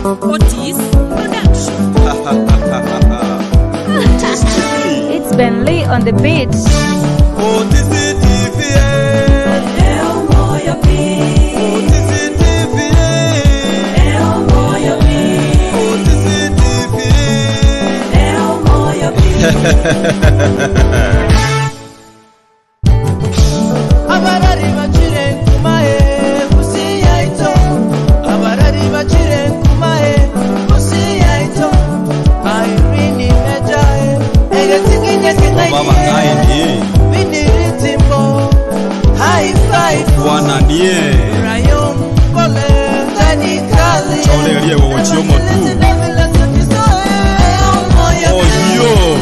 Otis Production. It's Ben Lee on the beat. Abarari bachire nkumae Gusii yaito Abarari bachire nkumae Gusii yaito Irene Mejae Egetinginye Baba king'ainie Biniritimbo High five Bwana nie Rayom Kole Tani Kali Chole erie gogochia omotu. Oyo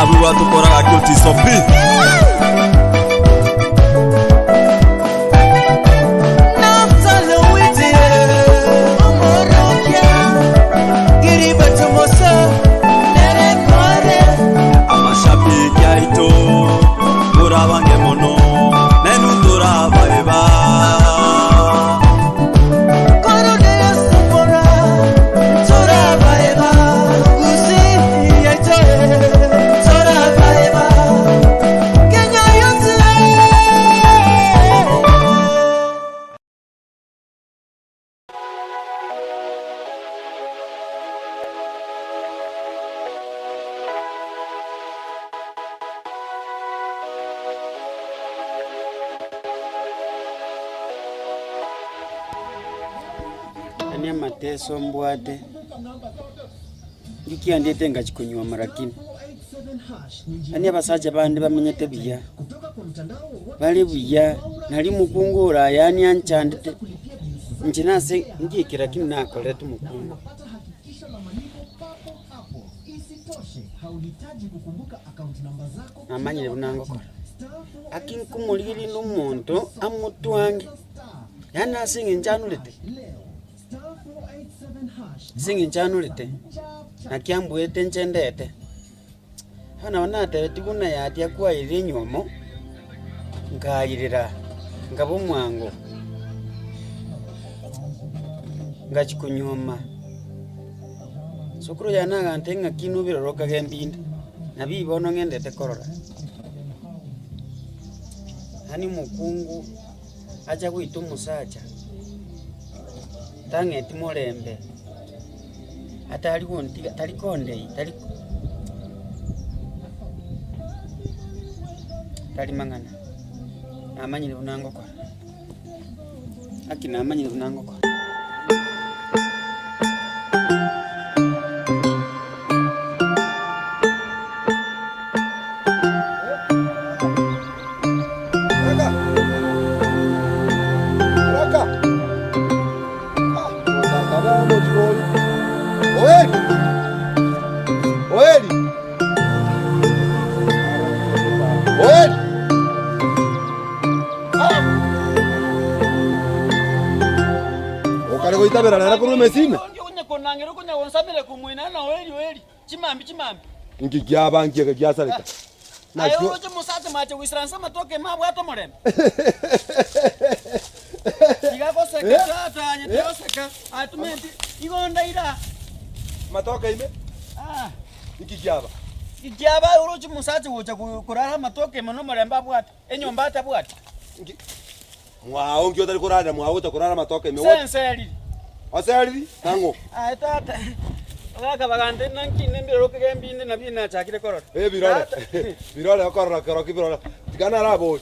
Abu batukoraga kioti sopi. Amashabiki aito turabange mono nenu turabaeba. Yaani amateso mbwate, ngikiandiete ngachikonywa mara lakini yaani abasacha bande bamenyete buya, bare buya, nari omokungu ore yaani anchandete, inche nase ngike lakini nakorete omokungu. Namanyire buna ngokora, aki nkomorigereria na omonto amotwange, yaani ase eng'encho anorete, ase eng'encho anorete, naki ambuete inche ndete, bono nabo natebetie buna yatia kwairire enywomo, nkairera, nkaba omwango, ngachia konyuoma, sokoro yane agantebia ng'aki nobirore okagenda inde, nabio bono ng'endete korora. Yaani omokungu acha goita omosacha, tang'eti morembe, atari gontiga tari kondei tari tari mang'ana, namanyire buna ngokora, aki namanyire buna ngokora. Okare goitabera rero korwa emesime? Inki kiaba nki eke giasareka? Nakio matoke ime? Inki kiaba? Kiaba oroche omosacha gocha korara amatoke ime nomorembe abwate, enyomba atabwati. Inki mwao nki otari korarera mwao gocha korara amatoke ime? Senseriri. Oseriri? Nang'o? Aye tata, ogaka bagante nanki nembirero kegembinde nabio nachakire korora. Eh, birore. Birore okorora kero ki birore. Tiga narabori.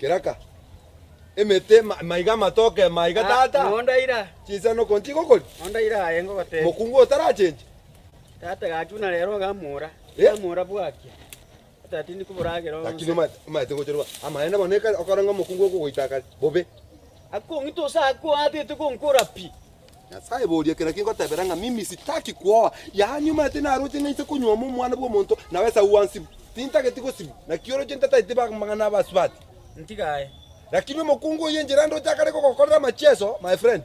Keraka. Emete ma- maiga amatoke maiga tata. Nondaira, Chinsa noko nchigokori. nondaira aye ngogotebia. Mokungu otarachenchi. Tata gaki buna rero ogamora, Eh? ogamora bwakia. Tindi koboragera onsi. Lakini omanyete omanyete ngocha orwa amaene bono ekare okore ng'a omokungu okogoita akare bobe. Akong'ita ose akoatete gonkora pi. Nyasae boria kera ki ngotebera ng'a mimi sitaki kuoa, yaani omanyete naroche ng'a inse konyuoma omwana bw'omonto nawe Esau ansibu. Tintageti gosibwa, naki oroche ntatageti amang'ana abasubati. Ntiga aye. Lakini omokungu oyio enchera ndoche akare gogokorera amachieso, my friend.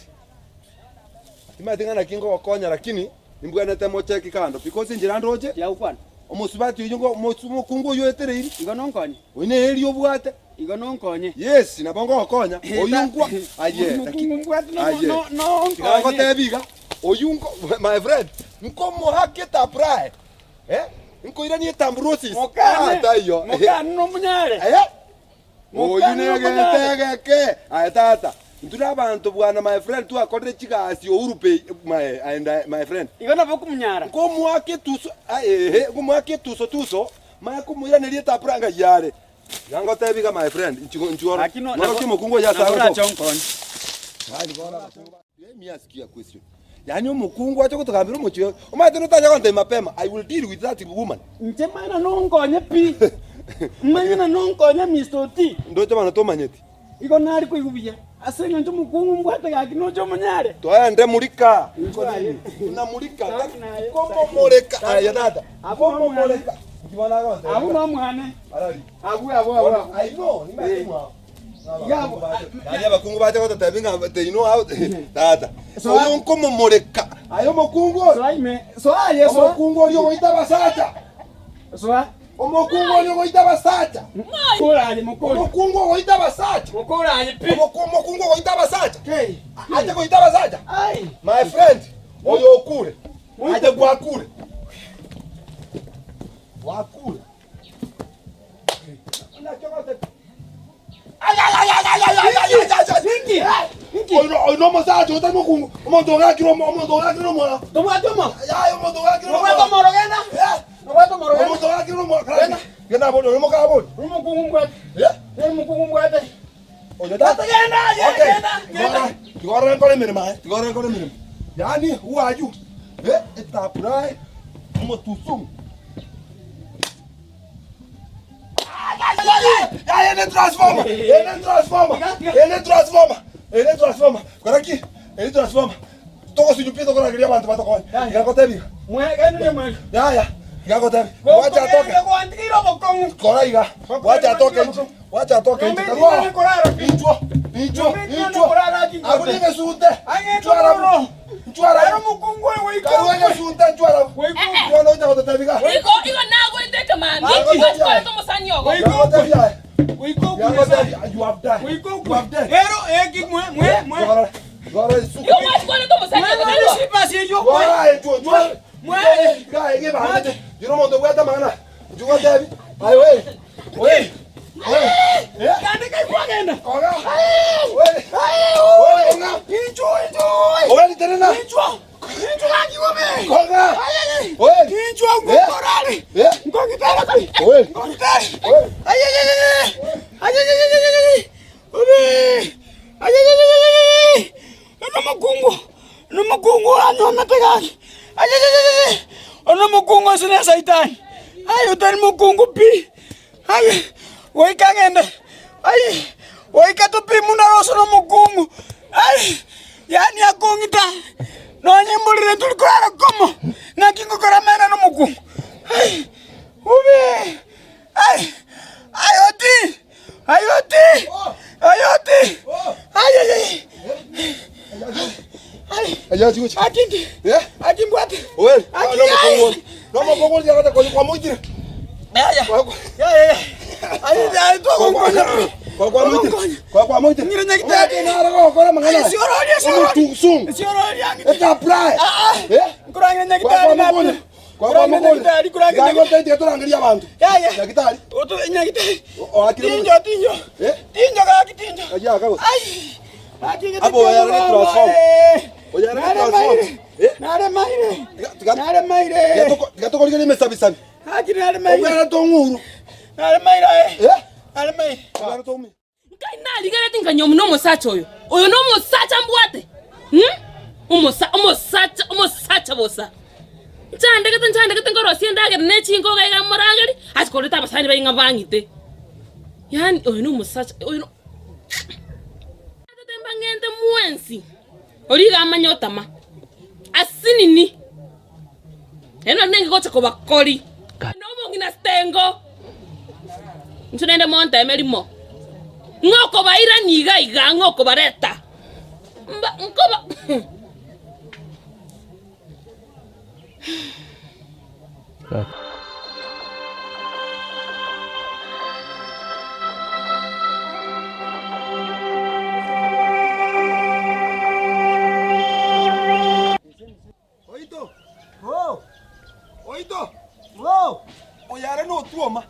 Timanyeti ng'a naki ngogokonya lakini nimbwenerete mocheki kando because enchera ndoche Tiagokwana. omosubati oyio ngo omosu omokungu oyio oetereiri Igo nonkonye. oyio neri obwate. Igo nonkonye. Yes, nabo ngogokonya, oyio nkwa aye Omokungu mbwate no- aye. no- nonkonye. Tiga ngotebi iga, oyio nko my friend, nkomoake etaprae, eh, nkoiranie etambrosis, Mokane, ah taiyo. mokane nomonyare. Eh, Oyio Mokane negento nomonyare. egeke. Aye tata, intwe na abanto bwana my friend twakorire chigasi Uhuru pay my and I, my friend. Igo nabo okomonyara. Nkomoaka etuso ah, ehe, nkomoaka etuso tuso, manye komoiraneria etapura ng'ai are. Iga ngotebi iga my friend, inchuo inchuo oro. Lakini no- Norokia omokungu oyio ase nabo agotoka. orache onkonye. Let me ask you a question. Yaani omokungu ache gotogambera omochie oyo, omanyete notanya gontebia mapema, I will deal with that woman. Inche manya nonkonye pi. Manya na nonkonye Mister Oti. Ndoche bono tomanyeti. Igo nare koigwa buya ase eng'encho omokungu mbwate gaki noche omonyare. Toende murika. Inchuo aye. Tunamurika. Saki naye. Komomoreka. Aye tata. Abwo nomwane. Komomoreka. Inki bono agontebia? Abwo nomwane. Arari. Abwo abwo abwo. abwo. I know, nimanyete mwao. Yabo. Yaani abakungu bache gototebia ng'a they know how tata. Oyo nkomomoreka. Aye omokungu oyo. Soa ime. Soa aye soa. Omokungu oria ogoita abasacha. Soa. Omokungu oria ogoita abasacha. Mokora aye mokora. Omokungu ogoita abasacha. Mokora aye pi. Omokungu ogoita abasacha. Kei. Ache goita abasacha. Ai. My friend, oyo okure. Ache gwakure. Gwakure. Oyo nomosacha otari mokungu, omonto ogakire omonto ogakire nomwana. Tobwate omo. Yaya omonto ogakire Nobwate nomwana. omoro genda. Nobwate omoro genda. Omonto ogakire nomwana. Genda bori, oyo mokabori. Omokungu mbwate. Omokungu mbwate. Oyo tata. Genda, Okay. genda, genda. Tiga orore nkore emeremo aye, tiga orore nkore emeremo. Yaani who are you? Eh, etapurae omotusumu. Yaye ene transformer, ene transformer, ene transformer, ene transformer. Kora ki? Ene transformer. Togosunywa pi tokorageria abanto batokonye. Iga ngotebi iga. Mwegenirie mwega. Yaya, iga ngotebi. Wacha atoke. Gwantigire obokong'u. Kora iga. Wacha atoke inche. Wacha atoke inche. Nyomba korara pi. Inchwo, inchwo, Nyomba inchwo. korara ki Abwo negesunte. Ang'e Inchwo arabu. tororo. Inchwo arabu. Ero mokungu oyo goika Karue okwe. egesunte inchwo arabu. Goika okwe. Bono ocha gototebi iga. Igo igo nagoete ekemambia, Goika igo okwe. chikorete omosani ogo. Goika Iga ngotebi aye. Goika okwe Iga ngotebi, Nyasae. you have died. Goika You okwe. have died. Ero eki mwe mwe mwe. Gora, gora isuka. Igo mwachikorete omosani Mwe ogo, mwe tari bo? sipasi eyio okwe. Gora inchwo, inchwo. Mwe. Iga ege bangete. Jiro omonto obwate amang'ana. Inchwo ngotebi. Aye we. We. We. Eh? Kande kai kwagenda. Koga. We. We konga. Inchwo inchwo. Owe tenena. Inchwo. Inchwo gaki gobe. Konga. We. Inchwo ngokorare. Eh? Ngongitera kuri. We. Ngongitera. We. Ay ay ay ay. Ay ay ay ay ay. Obe. Ay ay ay ay ay. Nomokungu. Nomokungu anyomete gaki. Ay ay ay ay. Onomokungu ase ne saitani. Ay otari mokungu pi. Ay goika ng'ende. Ay goika topimwe naroso nomokungu. Ay yaani akong'ita nonye mborire nturi korara komo naki ngokora mena nomokungu. Ay obe ay ay oti ay oti ay oti ay ay ay ay Aye chigochi. akindi Eh? akimbwate We. Aki- Nomokungu. Nomokungu yakata kwa kwa moitire. Yaya. Kwa kwa Yaya, yaya. Ay, ay, twagonkonya pi. kwa kwa moitire. Kwa kwa moitire. Ng'ire nyagitari. Omwake nare gokora amang'ana. Ay, siororia, siororia. Omotusumu. Siororia ng'ite. Eta apply. Ah, ah. Eh? Nkorang'ire Kwa nyagitari kwa napi. mokonye. Kwa kwa Nkorang'ire mokonye. nyagitari, nkorang'ire Iga nyagitari. ngotebi torangeria abanto. Yaya. Nyagitari. Oto nyagitari. Oakire Tinjo, tinjo. Eh? Tinjo gaki tinjo. Aye akago. Ai. Gaki gete Abo oyarare tinjo transform. eh. Oyarare Nare transform. maire. Eh? Nare maire. Tiga- tiga- Nare maire. Tiga tokorigeria emesabisabi. Gaki nare maire. Obwera tong'uru. Nare maire aye. Eh? Nare maire. Obwera tong'uru. Nkai narigeretie nkanywa buna omosacha oyo, oyo nomosacha mbwate, hmm? Omosa, omosacha, omosacha bosa. Nchandegete nchandegete nkorosia endagera ne chinko iga iga morageri, ase koreta abasani baye ng'a bang'ite. Yaani oyo na omosacha oyo no Tete mbang'ente mwensi, oria iga amanye otama, asinini, ere nari nenge gocha kobakori. Na omong'ina Stengo, inche naende monteme rimo, ng'a okobairania iga iga, ng'a okobareta, mba nkoba. Oito! Oh! Oito! Oh! Oyo are notwoma.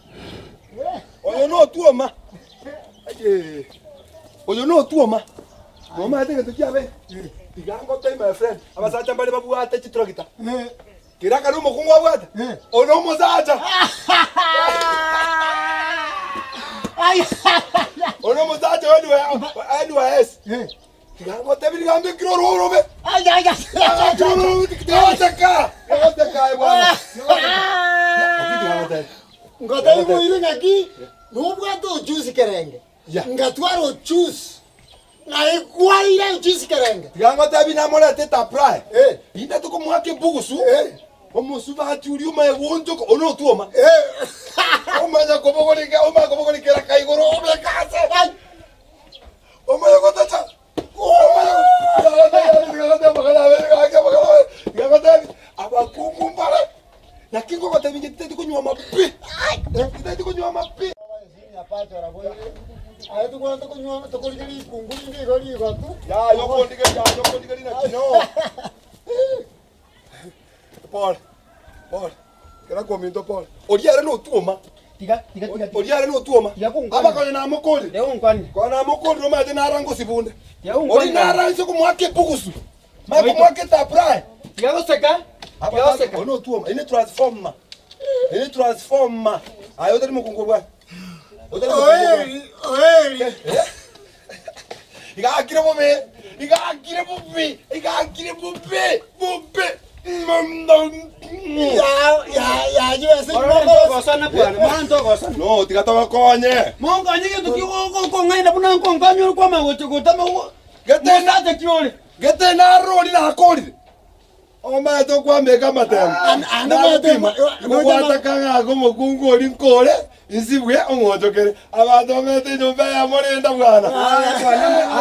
Oyo notwoma. Aye. Oyo notwoma. Nomanyete egento kiabe? Tiga ngotebie my friend, abasacha mbare babwate chitractor. Kera akare omokungu abwate, oyo nomosacha. Oyo nomosacha o NYS. Tiga ngotebie nigo ambekire orwo orobe. Tiga goteka aye bwana. Tiga gotebie. Ngotebie boire ng'aki nobwate ojusi kerenge. Yeah. Ngatwara ojusi. Naigwaire ojusi kerenge. Tiga ngotebie namorete etapurae. Eh. Inde tokomoaka ebugusu. Eh. Omosubati oria omaye goonchoka, one otwoma. Eh. Omanya kobogoria omanya kobogoria kera kaigoro obeka ase. Ai. Omanye gotacha. Abakungu mbare naki ngogotebia inche titeti konywa pi, titeti konywa pi. Aye tokwana tokonywa tokorigeria rikungu rinde igo rigotu. Yaya okondigeria yaya okondigeria naki no. Pole pole kera kominto pole oria ere notwoma Tiga, tiga, tiga, tiga. Oria are notwoma. Tiga konkwania. Abakonye namokorire. Tiga konkwania. Konya namokorire omanyete nara ngosibunde. Tiga konkwania. Oria nara inse komoaka ebugusu. Manye komoaka etapurae. Tiga goseka. Tiga goseka. Oria notwoma. Eye ne transformer. Eye ne transformer. Aye otari mokungu obwate. Otari mokungu obwate. Oeri, oeri. Iga akire bobe. Iga akire bobe. Iga akire bobe. Bobe. No, tiga togokonye. Monkonye gento ki okong'aina buna nkonkonye ore kwamanya gocha gotama mosacha ki ore. Gete narori nakorire. Omanyete okwambeka amatemo. Nagopima, ngogwataka ng'ake omokungu oria nkore, insibwe ong'onchokere. Abanto bamenyete enyomba eyemo renda bwana.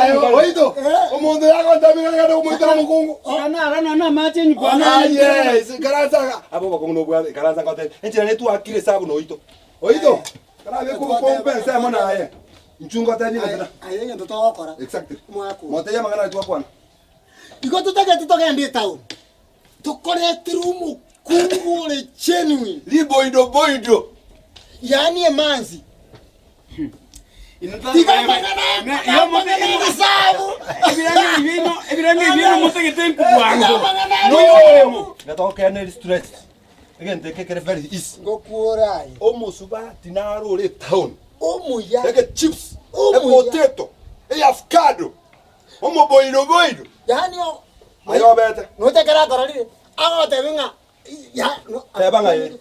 Aye oito, omonto oyo agontebia ng'a genda komoitera omokungu. Aye, ise ikaransa iga. Aba obokong'u nobwate, ikaransa ngotebie, enchera netwakire esabu noito. Oito, karabeke obokombe ensemo naye, inchuo ngotebie egento na. Aye egento togokora. Exactly. Omwaka oyo. Motebie amang'ana aria twakwana. Igo totagete togende etaoni, tokoretere omokungu ore genuine. Riboido boido. Yaani emanzi. Tiga amang'ana amang'ana ebisabu. Ebiranga ebi motagete nkobwango. No! Gatokeene eri straight. Egento eke kere very easy. Ngokuora aye. Omosubati naro ore etown. Omuya. Ege chips, Omuya. epotato, eavocado. Omoboiro boiro. Yaani o Aye obete. Noche ekero akororire, agotebi ng'a ya no Teba ng'a ee.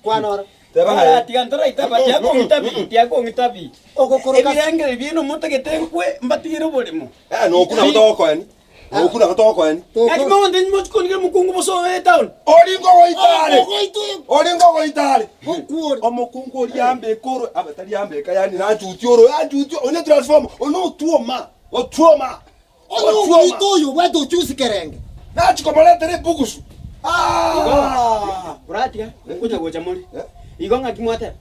Kwana oro. Teba ng'a ee. Tiga ntoraitaba, tiga kong'itabi, tiga kong'itabi. Ogokoroka Ebirengererio biaino motagete nkwe, mbatigere oboremo. Eh, nokwo nabo togokoeni. Nokwo nabo togokoeni. Naki mogontebia mochie konigera omokungu bosa oye etown? Ori ngogoita are. Ogoita oyo. Ori ngogoita are. Gokwa ore. Omokungu oria ambeka oro, abe tari ambeka yaani nanchutie oro, anchutie, one transformer, one otwoma. Otwoma! Onye omoito oyo obwate ochusi kerenge. Nachia komoretera ebugusu. Ah! Oratiga nkonya gocha more. Eh? Igo ng'aki mwateba?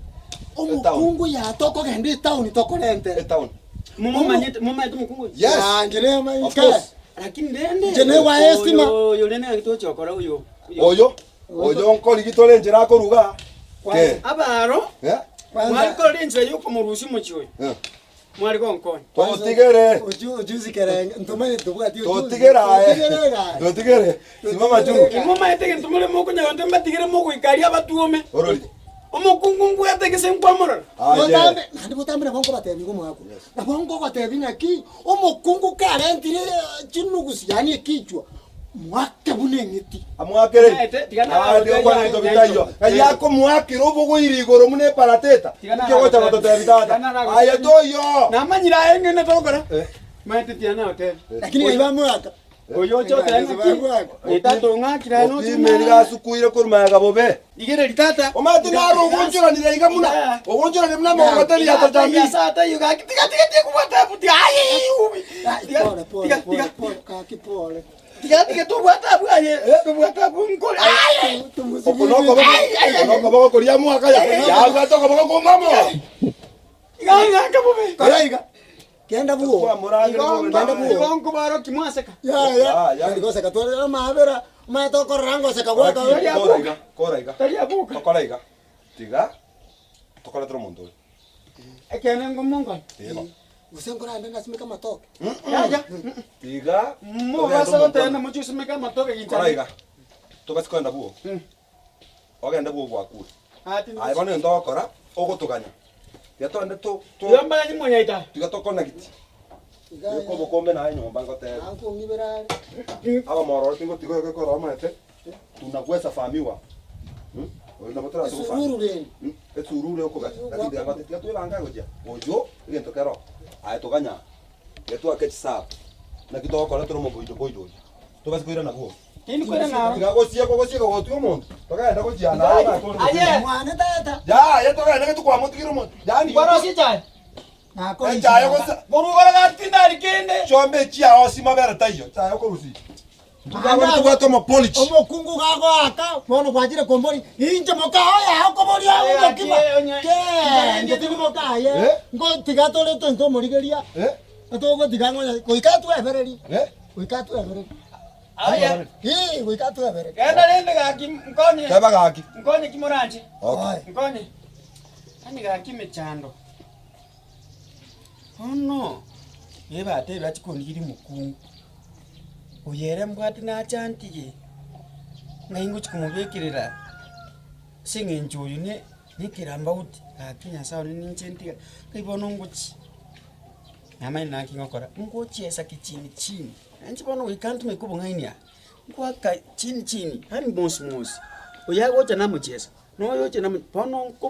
Omokungu yaa tokogenda etaoni tokorentere. Etaoni. Momomanyete momanyete omokungu oyo? Yes. Ah, inche ne- Of course. Lakini rende Inche negwa estima. Oyo oyo rende ng'aki togochia gokora oyo. Oyo, oyo nkorigi tore enchera akoruga. Ke. Abaro Eh? mwari korora enchera yokomorusia omochie oyo. Eh. Mware gonkonya. Totigere. Ochusi kerenge ntomanyete tobwati ochusi. Totigere aye. Totigere gaki. Totigere. Simama juu. Imomaete egento more mokonya gonte mbatigere mogoika aria abatuome. Orori. Omokungu mbwate gese nkwamorora. Aye. Botambe, naende botambe nabo nkobatebia igo omwaka oyo. Nabo nkogotebi ng'aki, omokungu karentire chinugusi yaani ekichwa. Mwake buna eng'iti. Amwakere. Omanyete, tiga Abande naragotebi okwana aye, ebinto bitaiyo. Nyaito. Ng'ai akomoakera obogoiri igoro buna eparateta. Tiga Inki ogocha naragotebi. gototebia tata? Tiga naragotebi. Aye toiyo. Namanyire aye ng'ende togokora. Eh. Omanyete tiga nagotebi. Lakini ng'ai bamwaka. Oyo oche otebe ng'aki? Tata ong'akire aye noche Opimeri gasukuire korwa magega bobe. Rigereria tata. Omanyete naro ogonchoranire iga buna ogonchoranire buna amagogoteri ya tata Ase ataiyo gaki tiga tiga tiga kobwata abwo tiga aye ubi. Tiga Pole pole tiga pole tiga pole kaki pole. tiga tiga tobwata abwo aye tobwata abwo nkore aye. Oko nokoboko oko nokoboko koria mwaka ya yabwate okoboko komamo. Iga ng'aka bobe. Kora iga. Genda bwoo. Kwamorangire bobe Genda naye. bwoo. Igo nkobaro kimwaseka. Yaya. Ah, ya. Tari goseka tware amabera. Omanyete okorora ngoseka gwaka. Tari Kora iga, kora iga. Tari abuka. Tokora iga. Tiga tokoretera omonto oyo. Ekeene ngomonkore. Tiga. Gose nkorande nasimeke amatoke. Yaya. Tiga. Mobasa goteba mochie osimeke amatoke gincha. Kora iga. Tobasi kogenda bwoo. Ogende bwoo gwakure. Aye bono egento ogokora, ogotoganya. Tiga togende to to Igo mbaye monyaita. tiga tokonagiti. Beka obokombe naye nyomba ngotebe. Ankong'ibera are. Abamororo tingotiga oyoka ekero omanyete tunagwesa famiwa. Oyo nabo torase gofamia. Esururu rende. Esururu ekogacha. Lakini tiga ngote tiga twebange gochia. Gocho egento kero. Aye toganya. Tiga twake chisabu. Naki togokora tore omoboido boido oyo. Tobase koirana bwogo. Tindi koirana aro. Tiga gosieka ogosieka gotiga omonto. Togenda gochia naye natore Aye. Mwane tata. Yaya togenda gete kwamotigire omonto. Yaani Nkwarosie echae. Nakori. Echae gosa Korwa igoro gati tindari kende. chiombe echiao ase mabere taiyo. Echae okorusia. Tobwate tobwate omopolichi. Omokungu gagoaka bono gwachire kombori inche moka oye akoboria omokima kee tiri mokaye Eh? ngo tiga tore tente omorigeria Eh? togotiga ng'onya goika twebereri Eh? goika twebereri Aye. ii goika twebereri Genda rende gaki nkonye. Teba gaki. Nkonye kimoranche. Okay. Nkonye. Yaani gaki mechando. Bono ebatebia chikondigiria omokungu. Oyo ere mbwate nache antige, ng'ai ngochi komobekerera ase eng'encho oyo ne nekerambauti gaki nyasaye one ninche ntiga, ng'ai bono ngochi. Namanyete naki ngokora, ngochiesa kichini chini, nainche bono goika ntumeke obong'aini aa, ngoaka chini chini, yaani mosi mosi, oyo agocha namochiesa, na oyo ocha namo bono nko.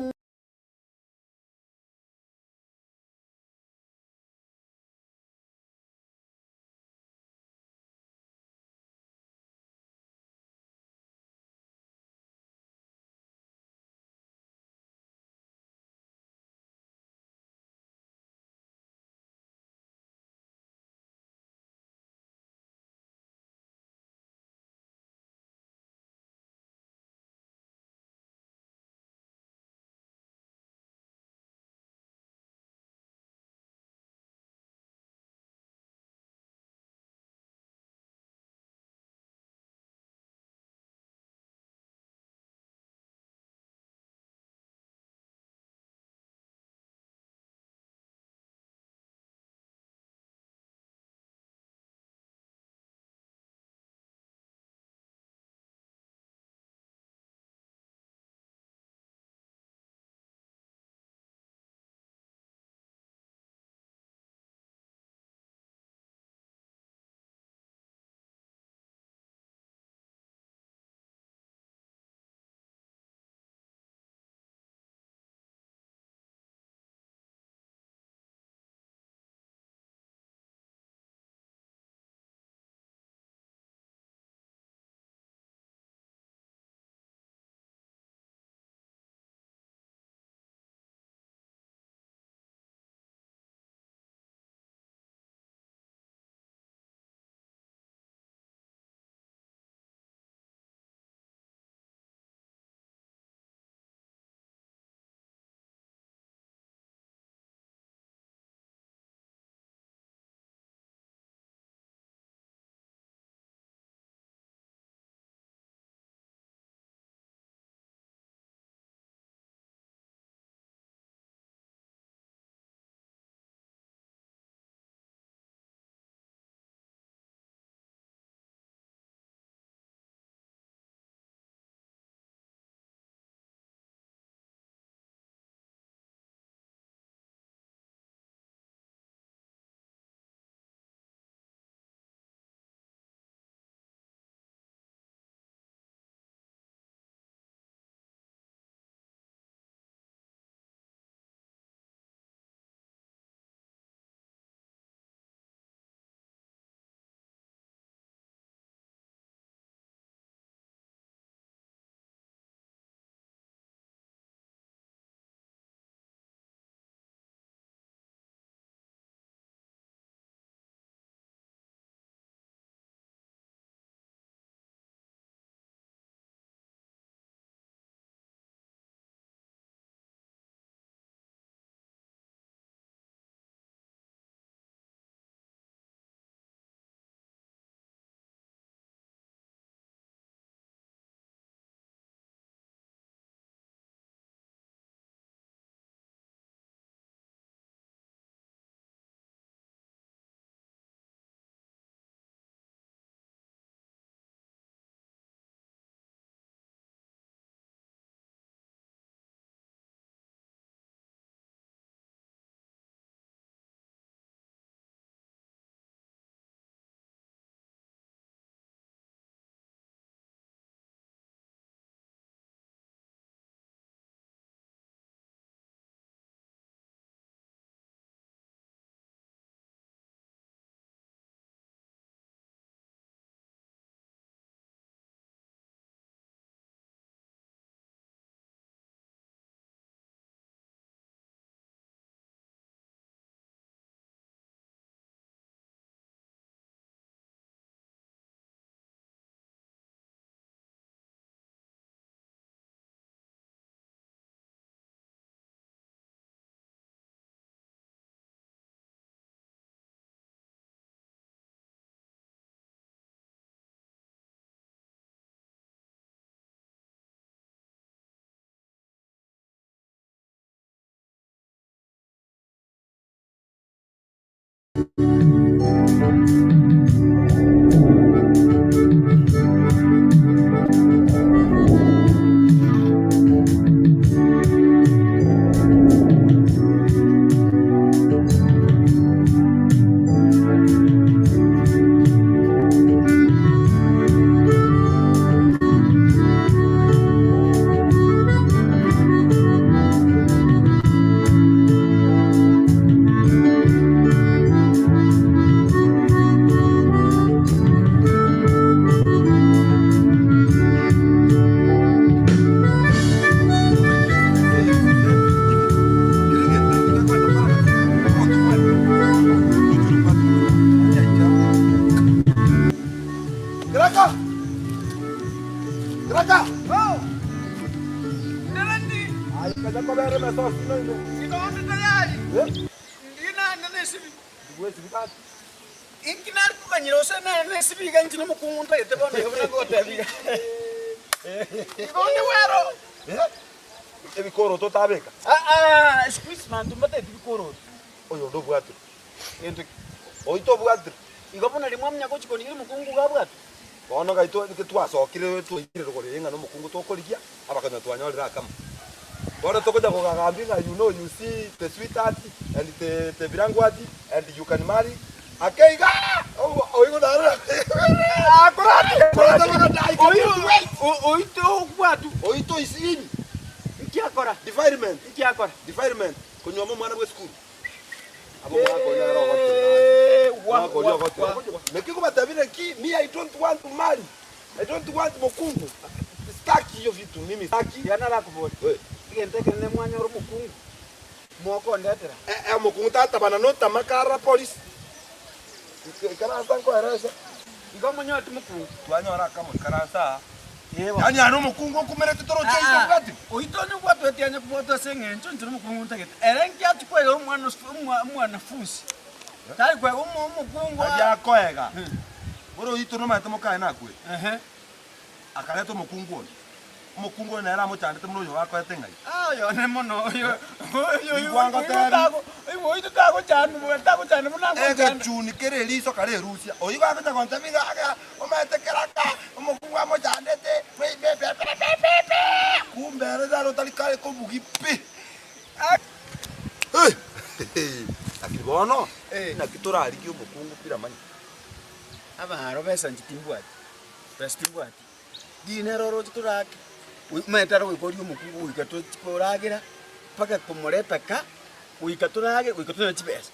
Keraka! Keraka! Aye, kaja kobera emesa osino ime. Eh? Ndibwesibi gaki. Inki nare koganyera gose nare nesibi iga inche nomokungu ntagete bono iga buna ngoteba iga. Igo onde bwero. Eh? Ebikoroto otabeka? Aa, siku hizi banto mbatageti bikoroto. Oyo onde obwatire. Gento ki? Oito obwatire. Igo buna rimwe omunya gochia konigira omokungu iga abwate. Bono gaito nki twasokire twaikire rogoro eye ng'a nomokungu tokorigia, abakanywa twanyorire akamo. Bono togocha kogagambia ng'a you know you see the sweetheart and the the birangwati and you can marry ake iga oigo narora Oito obwatu. Oito is in. Nki akora? Defilement. Nki akora? Defilement. Konyuoma omwana bwe esukuru. Abo omwaka oria nere ogotira. Omwaka oria ogotira. Naki ngobatebire ki, me I don't want to marry. I don't want mokungu. Sitaki hiyo vitu mimi sitaki. Tiga narakoborie, Eh. egento ekenene mwanyora omokungu, mokondetera. Eh, eh, omokungu tatabana notama kara polisi. Ikaransa nkoerese. Igo monyoreti mokungu. Twanyora akamo ikaransa aa. Yaani are omokungu okumerete toroche iso obwati. Oito onye obwatweti anye kobwatwa ase eng'encho inche nomokungu ntagete. Ere nki achia kwega omwana omwanafunsi? Tari kwega omokungu. Aria akoega. Bore oito nomanyete mokaye nakwete. Akareta omokungu onde. Omokungu oyo nere amochandete buna oyo akoete ng'ai. Ah, oyo one mono, oyo, oyo, oyo, Igwa ngotebi. tago, oyo tagochanu, tagochanu buna agochanda. Egechuni kere eriso kare erusia. Oyio gagocha gontebia iga iga, omanyete keraka, omokungu amochandete, be- be- be- be- be- be- be. Kumbe ere naro otari kare kobugi pi. Eh, lakini bono, naki torarigie omokungu pi ramanya. Abaro besa inche timbwati, besa timbwati. Riina ere oroche torake, omanyete are goika oria omokungu goika tochi koragera, mpaka komoreta ka, goika torage, goika tonyore chibesa.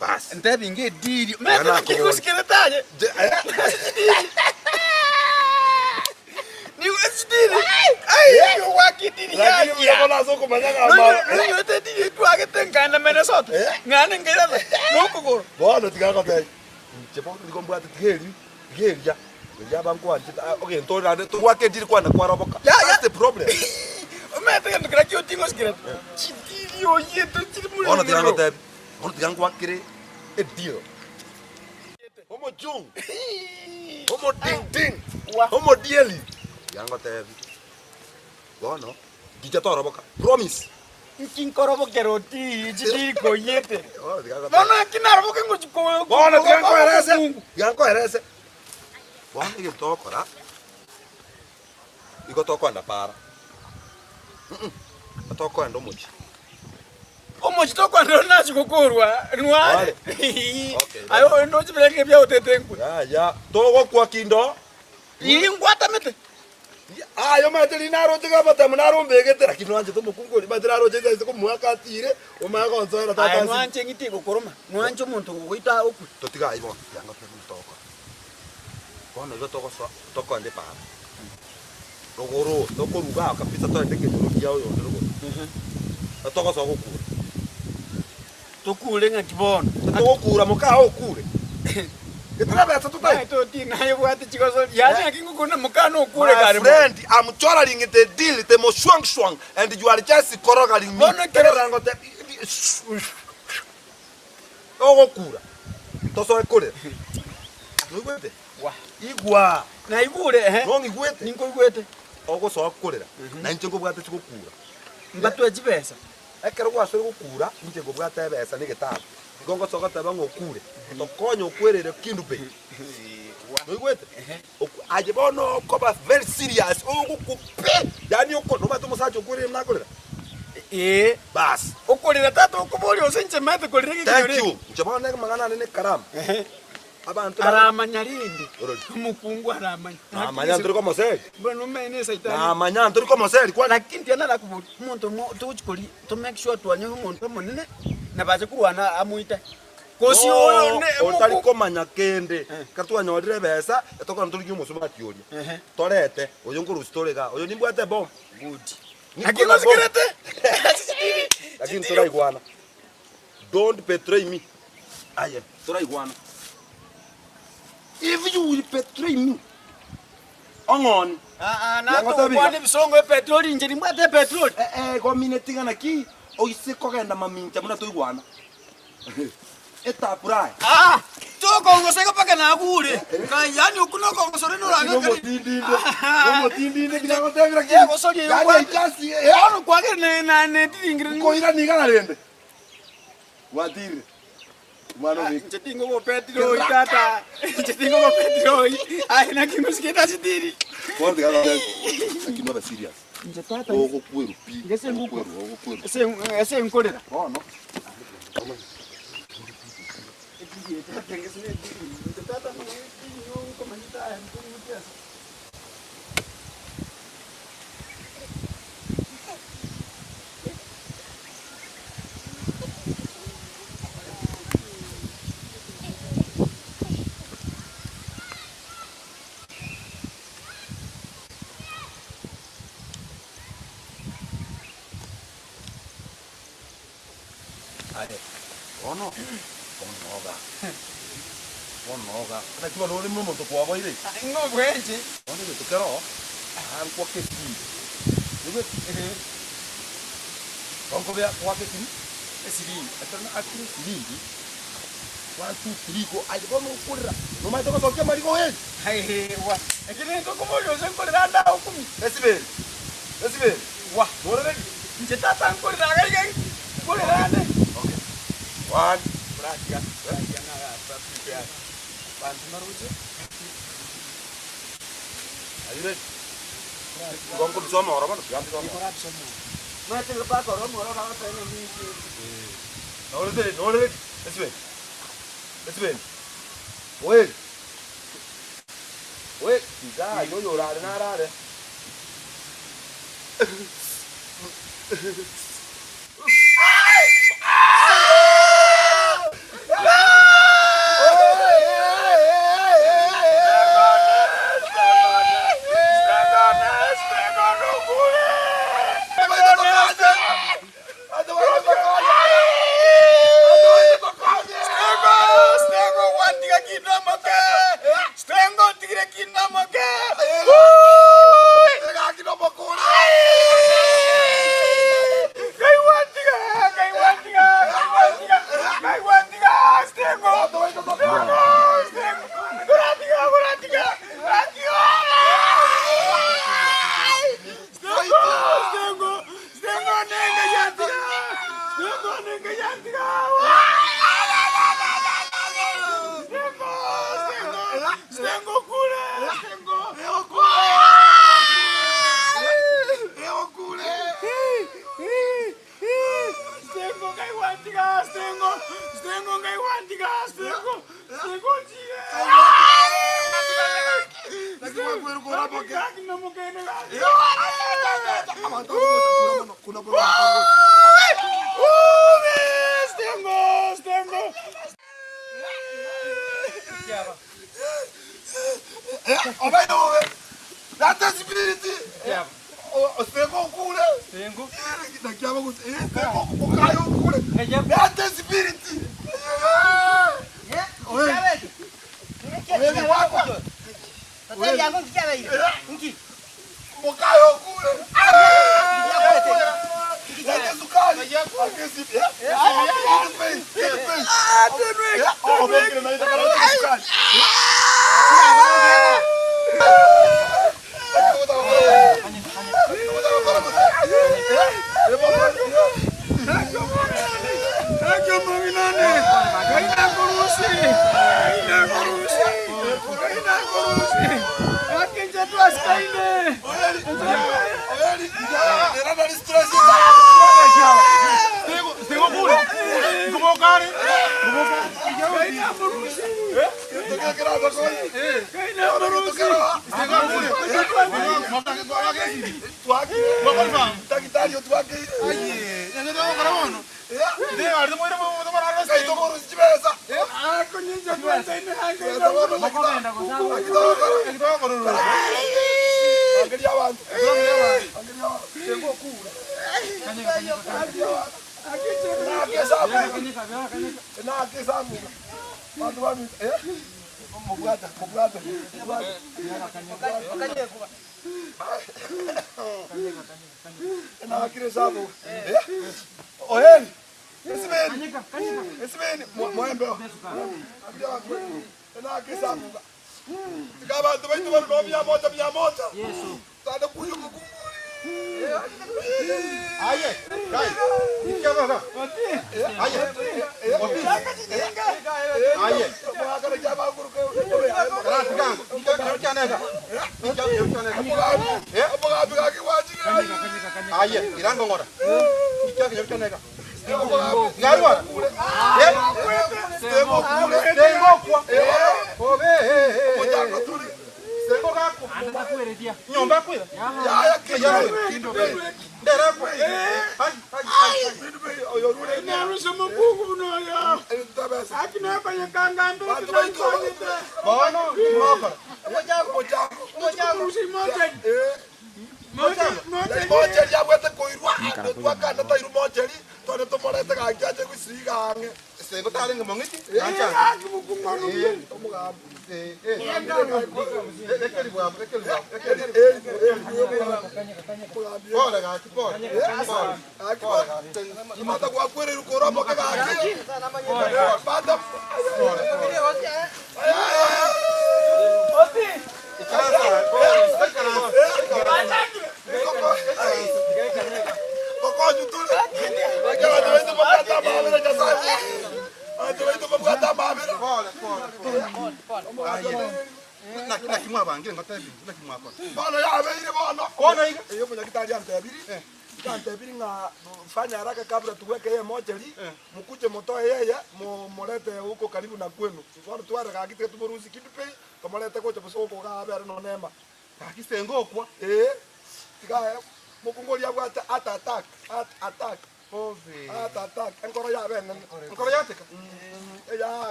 Bas. Ntebi inga ediri, omanyete Bwana naki akobori. gosikerete aye. Je- eh, Nigo chidiri, ai, ogwaka ediri Lakini buya yaya. bono ase okomanya ng'a ama- Nonyorete ediri etwagete nkaenda Minnesota, ng'ane nkairana, nokogoro. Bono tiga ngotebi, inche bono nigo mbwate tiga eri, tiga eria. Eria abankwanchete, ah, ogento ore naende togwaka ediri kwane kwaroboka. Ya, ya. That's the problem. Omanyete egento keria kioting'osikerete, chidiri oyete chiri Bono tiga morero. ngotebi, bono tiga ngwakere edeal. Omochungu, omodingding, omodieli. Tiga ngotebi, bono, ngicha toroboka, promise. Nki nkorobokera oti chidiri koyete. Bono tiga ngotebi. Bono nki naroboke ngochi ko- Bono tiga ko- nkoerese, omokungu. tiga nkoerese. Bono egento togokora, igo tokoenda para, mm tokoenda omochie. Omochie tokoenda ore nachi gokorwa nware. Okay, Aye oyo ndoche birenge biaotete nkwe. Yaya, togokwa kindo. Ii ngwatamete. Aye omanyete riria naroche gabatemu narombegete, lakini nwanchete omokungu oria, omanyete naroche ase komoaka atire, omanye gonsoera tata Aye ase. nwanche eng'iti egokoroma, nwanche omonto ogogoita okwe. Totiga ayio bono, yanga tobuna togokora. Bono igo togosoa tokoenda epaara, rogoro tokoruga aa kabisa toende ekenyoro kia oyonde rogoro, togosoa gokura. Tokure ng'aki bono? Togokura moka okure. Getira besa totai. Naye toti naye obwate chigosori. Yaani ng'aki ngokuna moka nokure My kare bono. friend, I'm choraring the deal, the moshwangshwang, and you are just korogaring me. Bono ekero- Tegerera ngote- Ogokura. Tosoe korera. Noigwete? Wa. Igwa. Naigure ehe. Nong'igwete? Ninkoigwete. Ogosoa korera. Na inche nkobwate chigokura. Mbatwe chibesa. Ekero gwasoire gokura, inche nkobwate ebesa na egetabu. Igo ngosoa goteba ng'a okure, tokonye okwerere Kendu Bay. Noigwete? Oku- Aye bono okoba very serious, ogokwa pi, yaani oko nomanyete omosacha okwerire buna akorera? Ee. Baas. Okorera tata okoboria gose inche maete korera Thank egekinyoro eke. you. Inche bono amang'ana ane na ekaramu. Abanto bare. Aramanya rende, Orori. omokungu aramanya. Namanya ntori komoseri. Bono omanye ne esaitani. Namanya ntori komoseri kwani. Lakini tiga narakoboria, omonto omo togochi koria to make sure twanyora omonto omonene nabache korwana amoite. Gose oyo ne No, otari omokungu. komanya kende, ekero twanyorire ebesa, etokona torigie omosubati oria, Ehe. torete, oyo nkorusia tore igaa, oyo nimbwate ebomu. Good. Niko Lakini na bomu. osikerete. Lakini toraigwana. Don't betray me. Aye, toraigwana. If you will betray me, ong'oni. Aa, Yang'otebi iga. natokwana ebisongo epetroli inche nimbwate epetroli. Eh, eh, igo mineti ng'a naki oise kogenda mamincha buna toigwana. Etapurae. Aa, tokongosa igo mpaka nagure. Kai, yaani okwo nokongosora Lakini norang'akari. omotindinde, omotindinde tinagotebia lakini. Egosoria eyo Yaani kwagera. ekasi, eh, Bono kwagera ne- na- netiringire. nkoirania igana rende. Gwatirire. Omwana obeke. Inche tingogo petroli tata. Inche tingogo petroli. Aye naki ngosikete ase tiri. Bono tiga gotebia. Lakini obe serious. Inche tata. Ogokwerwa pi. Ngese ngokwa. Ogokwerwa, ogokwerwa. Ase ase nkorera. Bono. Aye bono, bono iga, bono iga, naki bono ore omonto kwaboire? Ng'o bwenche? Bono egento kero oo, ankwa kesiringi, oigwete? Bonkobea goaka esiri, esiringi, ekero naakire esiringi, one two three go, aye bono okorera, nomanyete gosokia amariga oeri? Ewa, ekero nintwe okoboria gose nkorera ande agokumi. Esiberi, esiberi, Wa, nore ready? Inche tata nkorera iga iga nkorera ande. Okay. One. Oratiga, oratiga na prepare. Banto mbaroche. Are you ready? Igo nkobisa omoro bono, tiga mbise omoro. Orabisa omoro. Omanyete igo mpaka ore omoro oragoteba ng'a ninki. Nore ready, nore ready. Esibeni. Esibeni. Oeri. Oeri. Tiga aywo oyorare narare.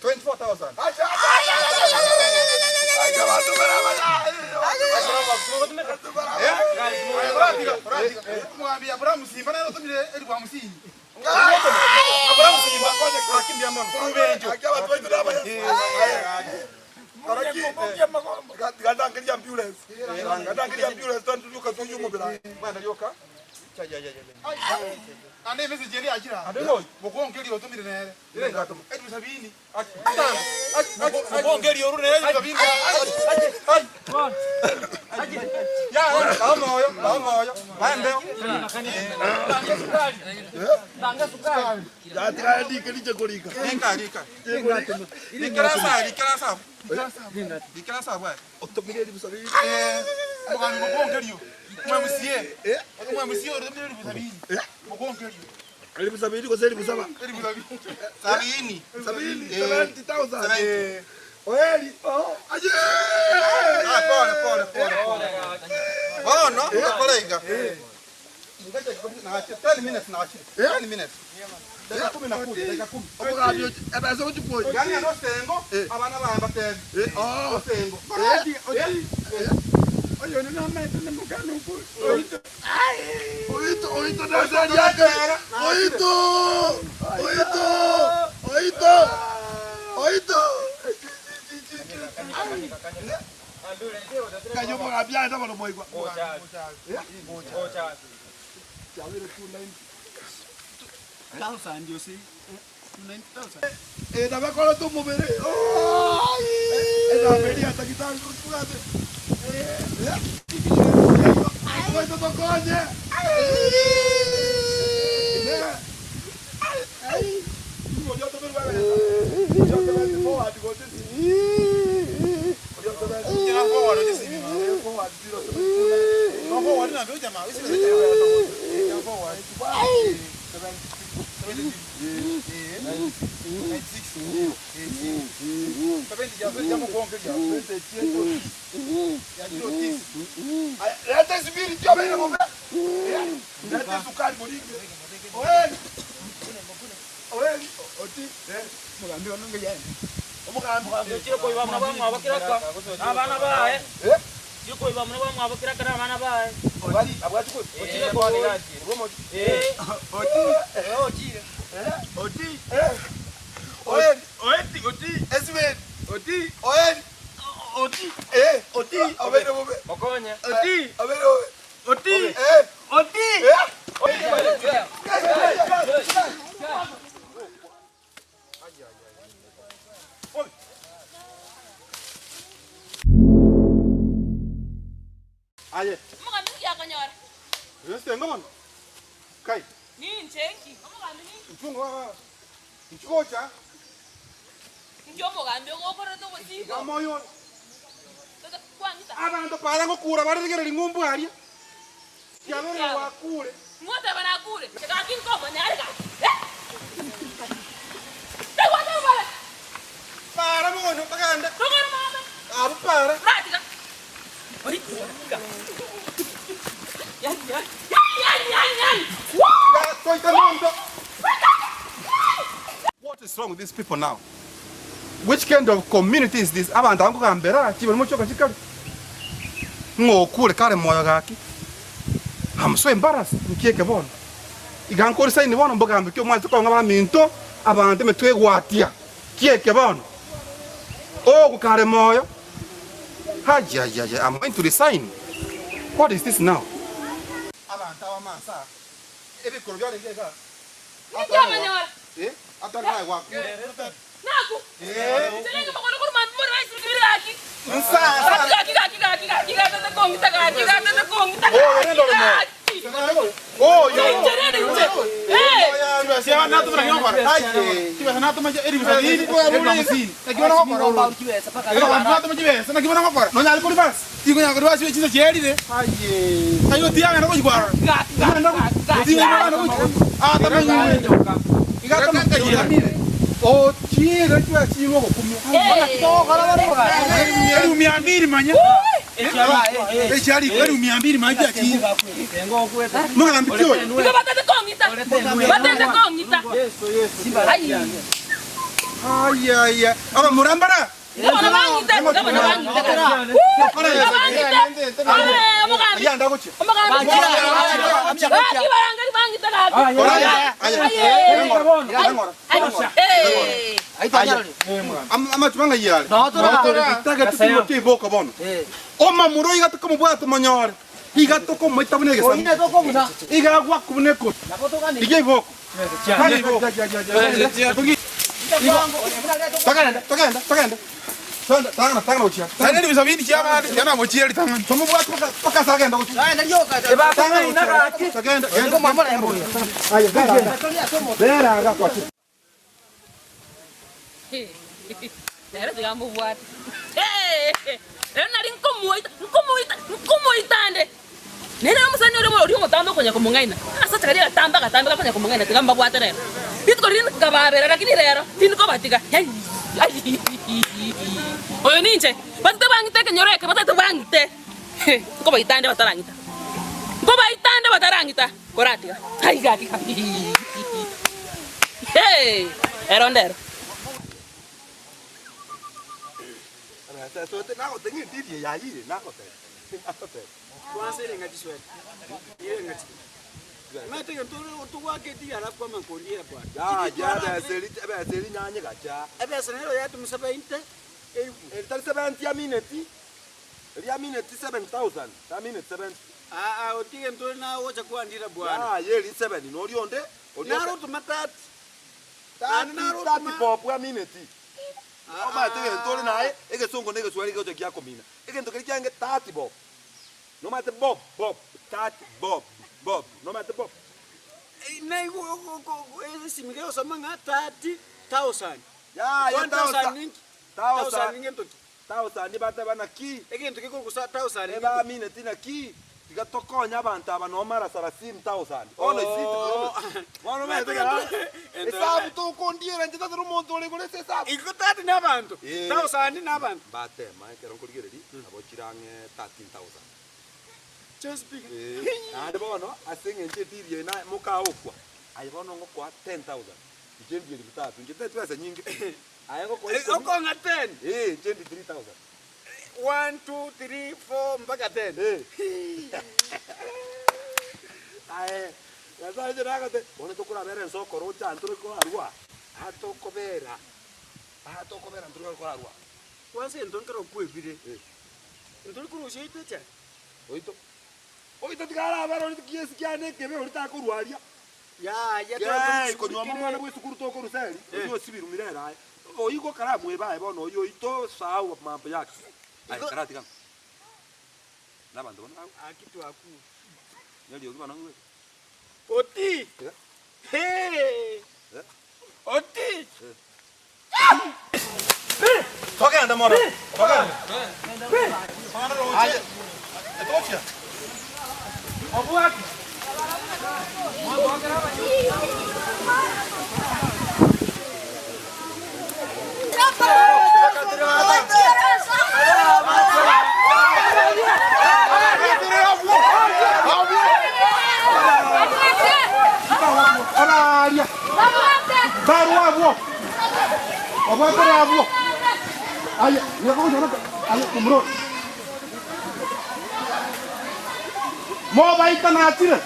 24,000. Elifu sabini gose elifu saba? Sabini, 70,000. Oeri, oh, aye! Bono okore iga. 10 minutes nachire. 10 minutes. Dakika kumi na kuja, dakika kumi. Omogambi ochi, ebesa ochi kwoyi. Yani ano sengo, abana baye batebe. Oh, Osengo. oito, oito, naseri yake. Oito, oito, oito, oito. Kayo omogambi aye nabo nomoigwa. Eh, nabakorete omobere. Enamba eria tagitari tobwate. Oito tokonye. Leta esibiri tiobeire bobe. Leta esukari moringe. Oeri. Oeri. Oti. Omogambi ono ngeyene. Omogambi. Ochire koiba muna bamwabo kiraka n'abaana baye. Ochire koiba muna bamwabo kiraka n'abaana baye. Ochire koi. Oti. Oeri. Oeti. Oti. Esibiri. Oti. Oeri. Oti. Eh. Oti. Obeire bobe. Mokonye. Oti. Obeire bobe. Oti. Eh. Oti. Aye. Omogambi nki akonyora? Osengo bono. Kai. Ninche nki? Omogambi ninki? Mchungo wa. Mchukocha. Nki omogambi ogokorete obosiko? Amoyo. Tata, kwang'ita. Abanto para ngokura bareregere ring'umbu aria. Kiabere wakure. Ng'oteba nakure. Gaki nkomonyare gaki. Eh? Tegwata obare. Para bono baganda. Togora mama. Abu para. Ratiga. Oi. Yani, yani, yani, yani, yani. Toita mondo. What is wrong with these people now? Which kind of community is this? Abantu abakugambira ki bari muchoka kikari. Ng'okure kare moyo gaki. I'm so embarrassed. Nkieke bono. Igankori saini bono mbogambe ki omwansi konga baminto abantu emitwe egwatia. Kieke bono. Ogu kare moyo. Hayayaya, I'm going to resign. What is this now? Abantu abamasa ebikoro byarenge iga. Ninki amanyora? Eh? Atari naye wakure. Naku. Eh. Inche ninki mokono korwa mambia more rice bibiri gaki. Nsa, Gaki, gaki, gaki, gaki, gaki, gaki, kong'ita gaki, gaki, gaki, kong'ita Oh, gaki, nendo rumo. gaki. Oh, yo. Inche rende inche. Eh. Gaki, gaki, gaki, gaki. Igo batete kong'ita. Batete kong'ita. Ai. Abamurambara. Tiga bono bang'ite, tiga bono bang'ite gaki. Wuu! Tiga bang'ite. Ee, omogambi. Omogambi tiga. Gaki barangeri bang'ite gaki. Aye. Aye. Ee. Amachuma ng'ai are? Tagete timoki iboko bono. Omomura iga tokomobwata monyore, iga tokomoita buna egesamu, iga agwakwa buna ekori. Rigia iboko. Tanga iboko. Togende, togende, togende. Togende, tang'ana, tang'ana gochia. Tomobwate mpaka mpaka ase agenda gochia. Tang'ana gochia. Togende, genda. Aye, bera iga. Bera iga kwachire. Rero tiga mbobwate. Rero nari nkomoita, nkomoita, nkomoita nde. Nere omosani oria oria omotambe okonya komong'aina. Agasacha karia agatambe agatambe gakonya komong'aina tiga mbabwate rero. Rituko riria nkababera lakini rero tindi kobatiga. Ai ai oyo ninche. Batete bang'ite ekenyoro eke batete bang'ite. Nkobaita nde batarang'ita. Nkobaita nde batarang'ita. Koratiga. Ai gaki. Hey, ero ndero. Omanyete egento ore naye, egesongo na egeswahili gegocha giakomina. Egento keria kiange 30 bob. Nomanyete bob, bob, 30 bob, bob, nomanyete bob? Yaya thousand, thousand, thousand bateba naki? Ebamineti naki? Tiga tokonye abanto aba noo mara sarasini thousand. Bono is it promise? Bono omanyete ekero esabu tokondiera inche tari omonto ore igoro ase esabu. Igo tati nabanto, Eh. thousand nabanto. Mbatema ekero nkorigereria nabo chire ang'e 13,000. Chionsi pi. Eh, naende bono ase eng'encho etiri eye naye mokaokwa, aye bono ngokoa 10,000, inche ndie elfu tatu, inche tari chibesa nyinge, aye ngokoa ikomi, Okong'a 10. eh, inche ndie 3,000. 1, 2, 3, 4 mpaka 10. Eh. Aye, Nyasae inche nagotebia, bono tokorabera ense okorocha aa ntore korarua aa, aa tokobera, aa tokobera ntore korarua. Kwanza egento nkere okwebire, Eh. ntori korusia oito echae? Oito, oito tiga arabere oria kiesi kiane ekebe oria takorwa aria. Yaya Yee, konyuoma omwana bwa esukuru tokorusa eri, oyio osibirwe mirere aye. Oyio gokaramweba aye bono oyio oito sahau mambo yake. Aye karatiga ng'o? Na abanto bono bagwe. Aki twakure. Neriogi bono ng'igwete. Oti! Eh? Hee! Eh? Oti! Togende mono, togende. Togende roche. Etochia. Obwate. Oraria. Barwa abwo. Obwatore abwo. Aye, nigo aye omuro. Mobaita nachire.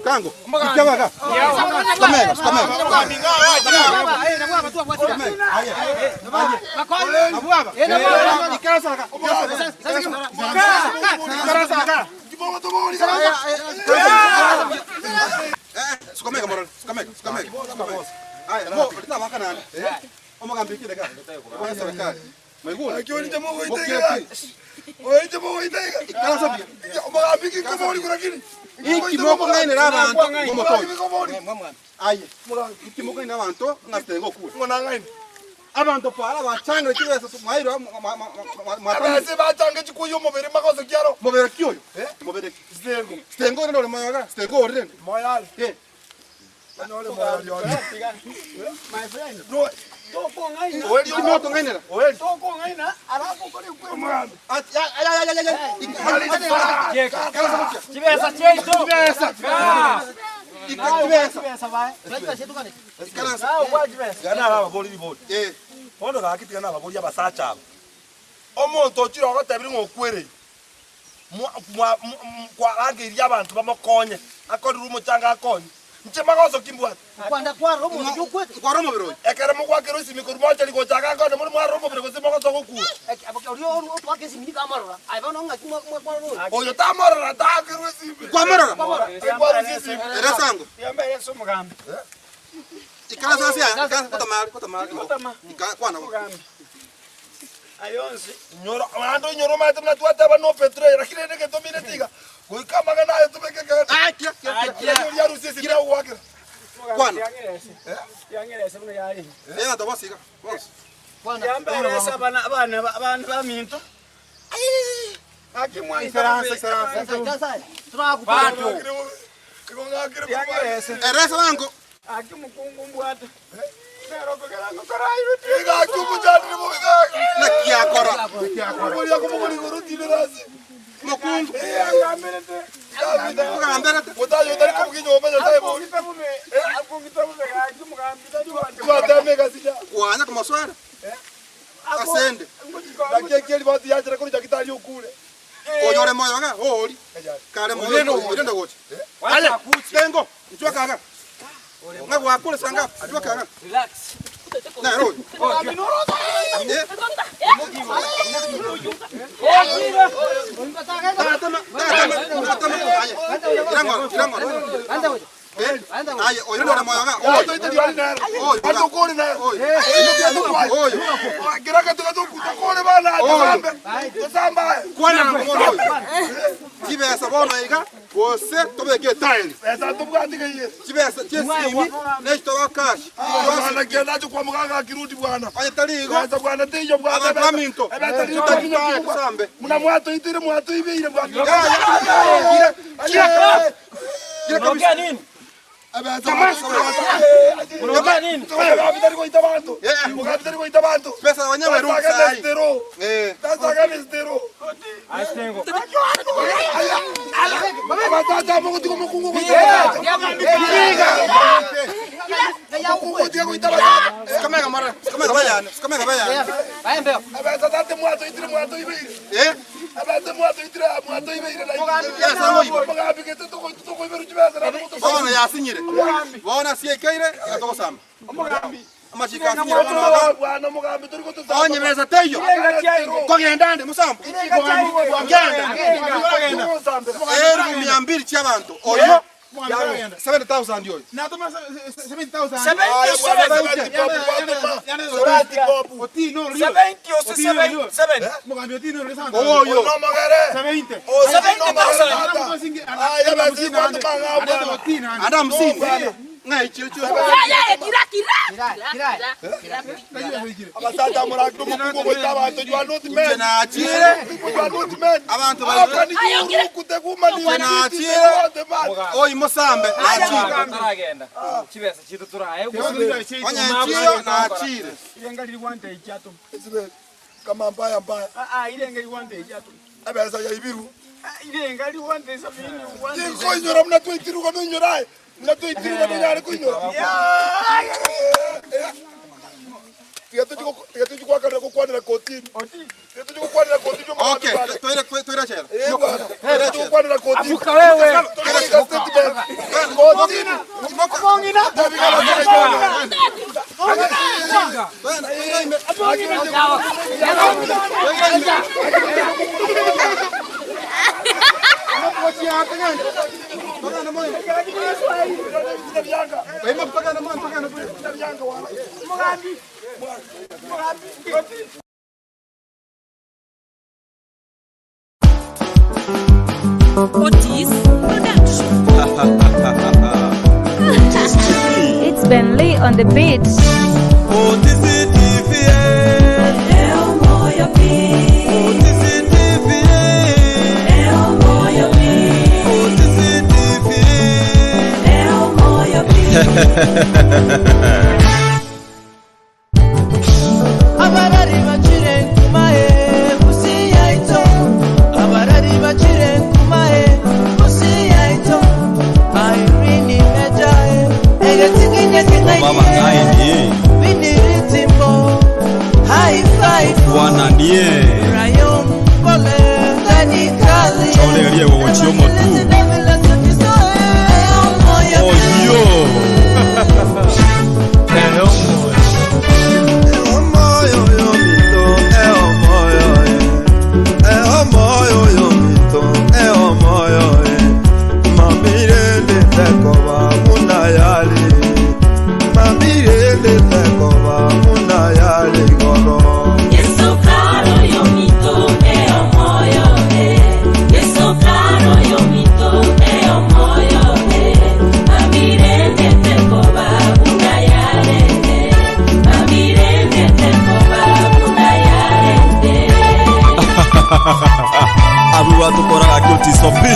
Kango. Ikiabaga. Kamega, kamega. Mwaigure? Aki orinche mogoita Mokire iga. pi. Orinche mogoita iga. Ikaransa buya. Omogambi ki nkobori lakini. Inki mokong'ainera abanto Omogambi ngomotonya? nkobori. Aye. Inki mokong'ainera abanto ng'a Sitengo okure? Ng'o nang'aini? Abanto para bachangire chibesa mwairwa mwatamire. Abase bachange chikuya omobere magoso kiaro. Mobere ki oyo? Mobere ki? Sitengo. Sitengo rende ore moyo iga? Sitengo ore rende? Moyo are. Eh. Onyore moyo oria ore. My friend, No. tokong'aina. Oeri Inki mokong'ainera? Oeri. Tokong'aina, alafu okore kwe. Omogambi. Ati ay ay ay ay ay. Ikaransa gochia. Chibesa chiaito. Chibesa. Chibesa. Chibesa bae. Ikaransa. Tiga nababori ribori. Eh. Bono gaki tiga nababori abasacha aba. Omonto ochire ogotebirie ng'a okwereire, mwa- mwa- m- kwarangeirie abanto bamokonye, akorire omochanga akonywe. Inche magoso ki mbwate? Kwanda kwarora omonto oyio okwete. Nkware omobere oyo. Ekero mogwakerwa esimi korwa mochari gocha iga akonye more mwarora omobere gose mogoso gokura. Oria otwaka esimi nigo amorora. Aye bono ng'aki mwarora oyo? Oyo tamorora taakerwe esimi. Kwamorora? Ekwarusia esimi. Ere esango. Ikaransa ase aya, ikaransa kotamari, kotamari. Ika kwana bo. Inyora, naende oinyore omanyete buna twateba no betray, lakini rende egento omineti iga, goika amang'ana aye tobeke ekero. Ah, kira, kira, kira. Lakini oria arusie esimi agogoakera. Kwana. Eh, abanto bonsi iga, bonsi. Ikaransa, ikaransa. Igo ng'akire koba. Eresa bango. Egaki omochandire bobe gaki. Naki akora. Omoria akomogora igoro otindere ase. Mokungu. Gambite. Ogamberete. Motayo otari kobuga enyomba Nyasaye bobe. Twatema egasi ya. Kwanya komoswera. Asende. Naki eki eriboti yachera korwa Nyagetari okure. Oyore moyo iga, oori. Kare moyo, oirende gocha. Aye, Tengo, inchwe kaga. Ng'a gwakure sanga, inchwe kaga. Nere oyo. Eh, tatama, tatama, tatama. Aye, irang'ora, irang'ora. Eh, aye, oyo nore moyo iga, oyo. Otoite riori nere. Oyo. Atokore nere. Oyo. Oyo. Kera gento gatokore bana tosambe. Tosambe aye. Kwana na mono oyo. Chibesa bono iga, gose tobeke etaeri. Besa tobwati keiye. Chibesa chiesimi, nechitoba cash. Bwana kienda kwa muganga akirudi bwana. Onye tari igo, Besa bwana teiyo bwana. Abantu baminto. Ebesa riri Tobeke taminyo etaeri kibwa. tosambe. Muna mwatoitire mwatoibeire bwana. Ya, ya, ya. Kira kabisa. Unaongea nini? Mugambi goita bantu. Mugambi tari goita bantu. Pesa wenyewe ruhusa Tasaga hai. nestero. Eh. Tasaga nestero. Abatata mogotiga omokungu goita batata. Omokungu gotiga goita batata. Sikamega mara, sikamega bayane, sikamega bayane. Abatata mwatoitire mwatoibeire. Eh? Abate mwatoitire mwatoibeire. Yes, amoibe. Mugambi gete tokoiberu chibesa na Bono yasinyire. Bono asiekeire, iga Omogambi. Amachiko asinyire bono iga. Bwana mugambi turi gotusamba. Onye besa teiyo. Kogenda ande musambo. Genda. Elfu mia mbili chiabantu. Oyo. 70,000 oyo. Oyo. Anda hamsini. Ng'a ichiro chio. Ya, ya, kira, kira. Kira, kira. Abasacha murakire omokungu goita abanto you are not men. Nachire. You are not men. Abantu How bari. can you kuteguma ni Nachire. Oyi musambe. Nachire. Onye nchiro nachire. Kama mbaya mbaya. Abesa ya ibiru. Tinkoinyora muna twitiruka noinyora. Muna twitiruka nonyare kuinyora. Tiga tuchikwakanira gokwanira kotini. Tiga tuchikokwanira kotini. Okay, toire toire chela. Eh bwana. Tiga tuchikokwanira kotini. Afuka wewe. Tuchika statement. Kotini. Otis Production. It's Ben Lee on the beat. Abarari bacire nkumahe pusi yaito Abarari bacire nkumahe pusi yaito Irene mejae Egetinginye Baba kingaye Biniritimbo High five Bwana ndiye Rayon kole Dani kazi Cholerie wowochi omotu. Oyo. Abu batukoraga kiotisopi.